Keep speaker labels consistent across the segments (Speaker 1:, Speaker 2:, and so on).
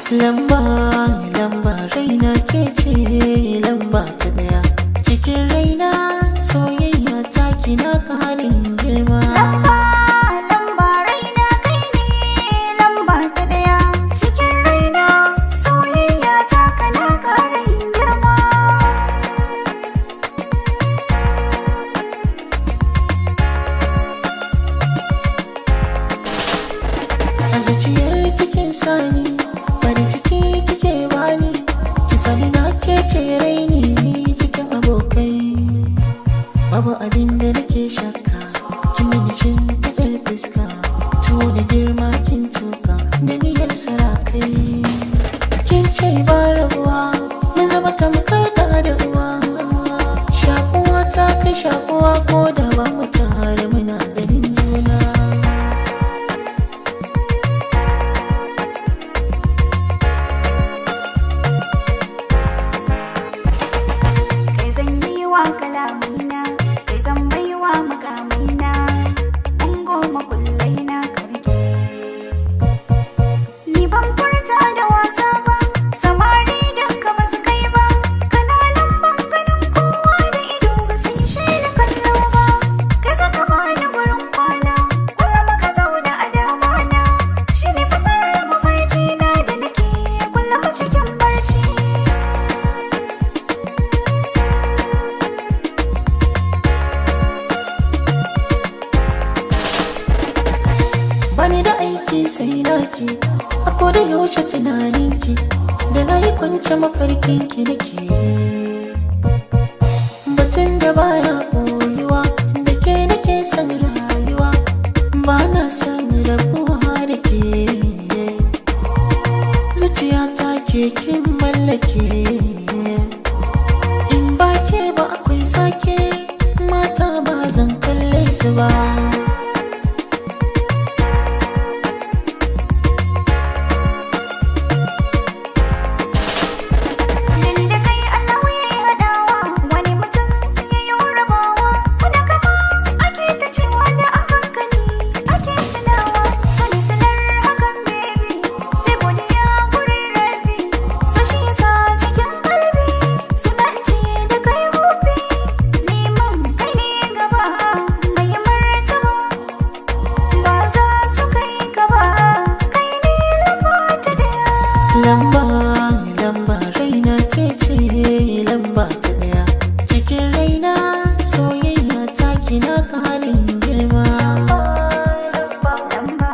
Speaker 1: Lamba, lamba raina ke ce lamba ta daya. Cikin raina soyayya ta kina karin girma.
Speaker 2: Lamba, lamba raina kai ne lamba ta ɗaya. Cikin raina soyayya ta kana ƙara yin girma.
Speaker 1: A zuciyar kike sani, farin ciki kike bani. Ki sani na ke ce raini cikin abokai. Babu abin da nake shakka, kin mini shimfiɗar fuska. Tuwo da girma kin tuka, da miyar sarakai. Kin ce ba rabuwa, mun zama tamkar da da uwa. Shakuwa ta kai shakuwa ko da ba mu tare muna ganin juna.
Speaker 2: Kai zan yi wa kalamaina, kai zan baiwa mukamaina. Ungo makullaina ka rike. Ni ban furta da wasa ba, samari duka ba su kai ba. Kananan banganin kowa da ido ba su yi shaida kallo ba. Kai saka bani gurin kwana, kullum ka zauna a damana. Shi ne fasarar mafarki na da nake kullum cikin barci.
Speaker 1: Bani da aiki sai naki, a koda yaushe tunaninki, da na yi kwance mafarkinki nake. Batun da baya boyuwa, da ke nake son rayuwa, ba na son rabuwa da ke. Zuciyata ke kin mallake, in ba ke ba akwai sake, mata ba zan kalle su ba.
Speaker 2: Gani da kai Allah ya yi haɗawa, wani mutum ya yi rabawa. Wani kama ake ta cewa da an hankali ake tunawa. So ne sanar hakan baby, sai godiya gurin rabi. So shi yasa cikin kalbi, suna ce da kai hobi. Liman kai ne gaba, mai martaba. Ba za su kai ka ba, kai ne lamba ta daya.
Speaker 1: Lamba, lamba raina ke ce lamba ta daya. Cikin raina soyayya ta kina karin girma.
Speaker 2: Lamba,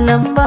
Speaker 2: lamba,
Speaker 1: Lamba.